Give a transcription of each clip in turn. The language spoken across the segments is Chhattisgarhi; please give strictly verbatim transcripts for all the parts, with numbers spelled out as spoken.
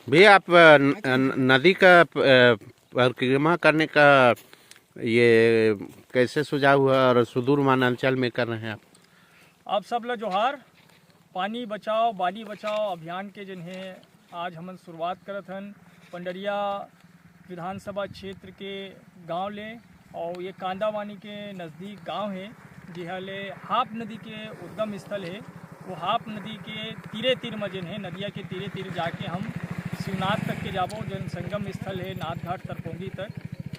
भैया, आप अ, न-, न-, नदी का अ, परिक्रमा करने का ये कैसे सुझाव हुआ और सुदूर वनांचल में कर रहे हैं आप? आप सब ला जोहार। पानी बचाओ, बानी बचाओ अभियान के जिन्हें आज हमन शुरुआत करत हन पंडरिया विधानसभा क्षेत्र के गांव ले, और ये कांदावानी के नज़दीक गांव है, जिहा ले हाप नदी के उद्गम स्थल है। वो हाप नदी के तीरे तीर में जिन्हें नदिया के तीरे तीर जाके हम शिवनाथ तक के जाबो, जन संगम स्थल है नाथ घाट तरपोंगी तक,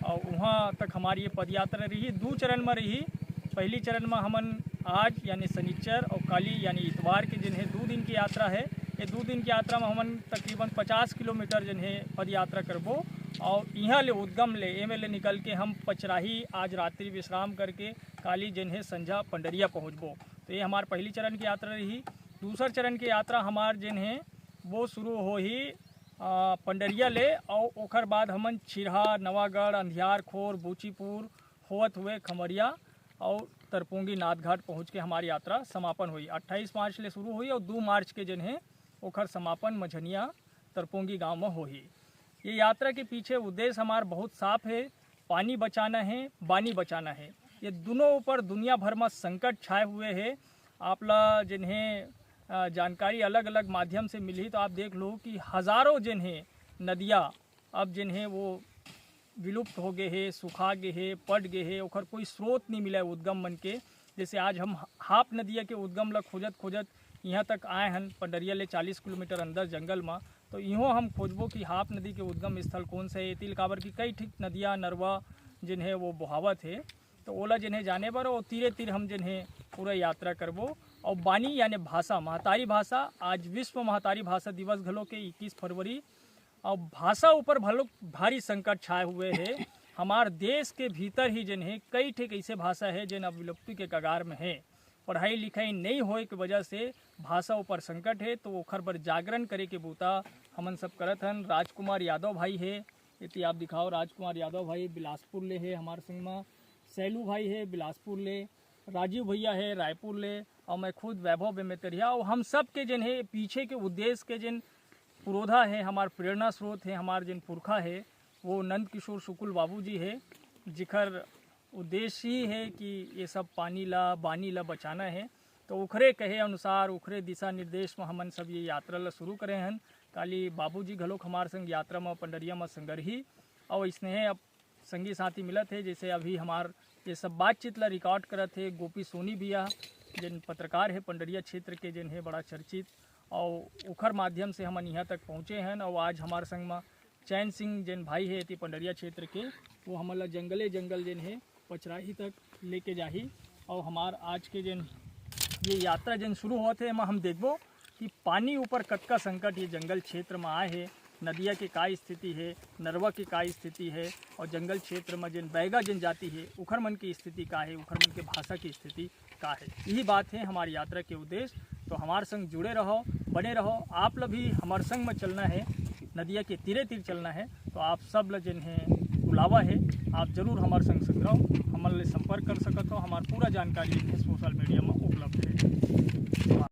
और वहाँ तक हमारी ये पदयात्रा रही, दो चरण में रही। पहली चरण में हमन आज यानी शनिचर और काली यानी इतवार के जिन्हें दो दिन की यात्रा है। ये दो दिन की यात्रा में हमन तकरीबन पचास किलोमीटर जिन्हें पदयात्रा करबो, और यहाँ ले उद्गम ले एमे ले निकल के हम पचराही आज रात्रि विश्राम करके काली जिन्हें संझा पंडरिया पहुँचबो। तो ये हमार पहली चरण की यात्रा रही। दूसर चरण की यात्रा हमार जिन्हें वो शुरू होही अ, पंडरिया ले, और ओखर बाद हमन छिरहा, नवागढ़, अंधियारखोर, बूचीपुर होवत हुए खमरिया और तरपोंगी नाथ घाट पहुँच के हमार यात्रा समापन होई। अट्ठाईस मार्च ले शुरू होई और दो मार्च के जन है ओखर समापन मझनिया तरपोंगी गांव में होही। ये यात्रा के पीछे उद्देश्य हमार बहुत साफ है, पानी बचाना है, बानी बचाना है। ये दोनों ऊपर दुनिया भर में संकट छाए हुए है। आप ला जिन्हें अ, जानकारी अलग-अलग माध्यम से मिलही, तो आप देख लो कि हजारों जिन्हें नदिया अब जिन्हें वो विलुप्त हो गए हे, सुखा गए हे, पट गए हे, ओखर कोई स्रोत नहीं मिला है उद्गम मन के। जैसे आज हम हाप नदिया के उद्गम ला खोजत खोजत यहाँ तक आए हन पंडरिया ले चालीस किलोमीटर अंदर जंगल में, तो इहों हम खोजबो कि हाप नदी के उद्गम स्थल कौन से है। एतिल काबर कि कई ठीक नदिया नरवा जिन्हें वो बोहावत है, तो ओला जिन्हें जाने बर ओ तीरे तीर हम जिन्हें पूरा यात्रा करबो। और बानी यानी भाषा, महतारी भाषा, आज विश्व महतारी भाषा दिवस घलो के इक्कीस फरवरी। और भाषा ऊपर भलो भारी संकट छाए हुए है। हमार देश के भीतर ही जिन्हें कई ठे ऐसे भाषा है जिन अब विलुप्ति के कगार में है। पढ़ाई लिखाई नहीं होए के वजह से भाषा ऊपर संकट है, तो ओखर बर जागरण करे के बूता हमन सब करत हन। राजकुमार यादव भाई है, यदि आप दिखाओ, राजकुमार यादव भाई बिलासपुर ले है हमार संग मा, सैलू भाई है बिलासपुर ले, राजीव भैया है रायपुर ले, और मैं खुद वैभव बेमेतरिया। और हम सब के जिन है पीछे के उद्देश्य के जिन पुरोधा है, हमार प्रेरणा स्रोत है, हमार जिन पुरखा है, वो नंद किशोर शुक्ल बाबू जी है, जिखर उद्देश्य ही है कि ये सब पानी ला, बानी ला बचाना है। तो ओखरे कहे अनुसार, ओखरे दिशा निर्देश में हमन सब ये यात्रा ला शुरू करे हन। काली बाबू जी घलोक हमार संग यात्रा में पंडरिया में संगरही, और इसने अब संगी साथी मिलत है, जैसे अभी हमार ये सब बातचीत ला रिकॉर्ड करत है गोपी सोनी भैया, जिन पत्रकार है पंडरिया क्षेत्र के, जिन है बड़ा चर्चित, और ओखर माध्यम से हमन यहाँ तक पहुँचे हन। और आज हमार संग में चैन सिंह, जिन भाई है एती पंडरिया क्षेत्र के, वो हमन ला जंगले जंगल जिन है पचराही तक लेके जाही। और हमार आज के जिन ये यात्रा जिन शुरू होत है, एमा हम देखबो कि पानी ऊपर कतका संकट ये जंगल क्षेत्र में आए है, नदिया के का स्थिति है, नरवा के का स्थिति है, और जंगल क्षेत्र में जिन बैगा जिन जाति है, उखर मन की स्थिति का है, उखर मन के भाषा की स्थिति का है। यही बात है हमारी यात्रा के उद्देश्य। तो हमार संग जुड़े रहो, बने रहो। आप ला भी हमार संग में चलना है नदिया के तीरे तीर चलना है, तो आप सब ला जिन है बुलावा है, आप जरूर हमार संग संग रहो, हमन ले संपर्क कर सकत हो। हमार पूरा जानकारी जिन है सोशल मीडिया में उपलब्ध है।